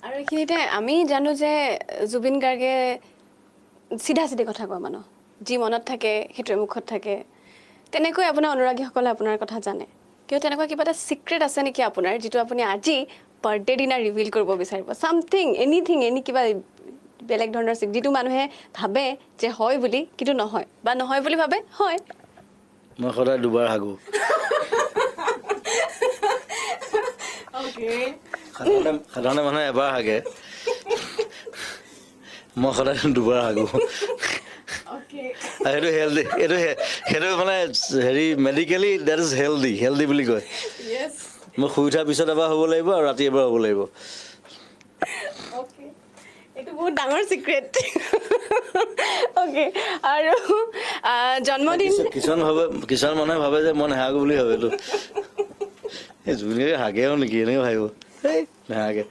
আৰু এইখিনিতে আমি জানো যে জুবিন গাৰ্গে চিধা চিধি কথা কোৱা মানুহ, যি মনত থাকে সেইটোৱে মুখত থাকে। তেনেকৈ আপোনাৰ অনুৰাগীসকলে আপোনাৰ কথা জানে, কিন্তু তেনেকুৱা কিবা এটা ছিক্ৰেট আছে নেকি আপোনাৰ, যিটো আপুনি আজি বাৰ্থডে দিনা ৰিভিল কৰিব বিচাৰিব? চামথিং, এনিথিং, এনি কিবা বেলেগ ধৰণৰ যিটো মানুহে ভাবে যে হয় বুলি কিন্তু নহয়, বা নহয় বুলি ভাবে হয়। মই সদায় দুবাৰ হাগো। সাধাৰণতে মানুহে এবাৰ হাগে, মই সদায় দুবাৰ হাগো। আৰু সেইটো হেল্ডি, এইটো সেইটো মানে হেৰি medically that is healthy, healthy বুলি কয়। মই শুই উঠাৰ পিছত এবাৰ হ'ব লাগিব আৰু ৰাতি এবাৰ হ'ব লাগিব। এইটো বহুত ডাঙৰ ছিক্ৰেট। অ'কে, আৰু জন্মদিন কিছুমান ভাবে, কিছুমান মানুহে ভাবে যে মই নেহাগো বুলি ভাবে। এইটো এই জুবিন গাৰ্গে হাগেও নেকি এনেকৈ ভাবিব, এই নেহাগে।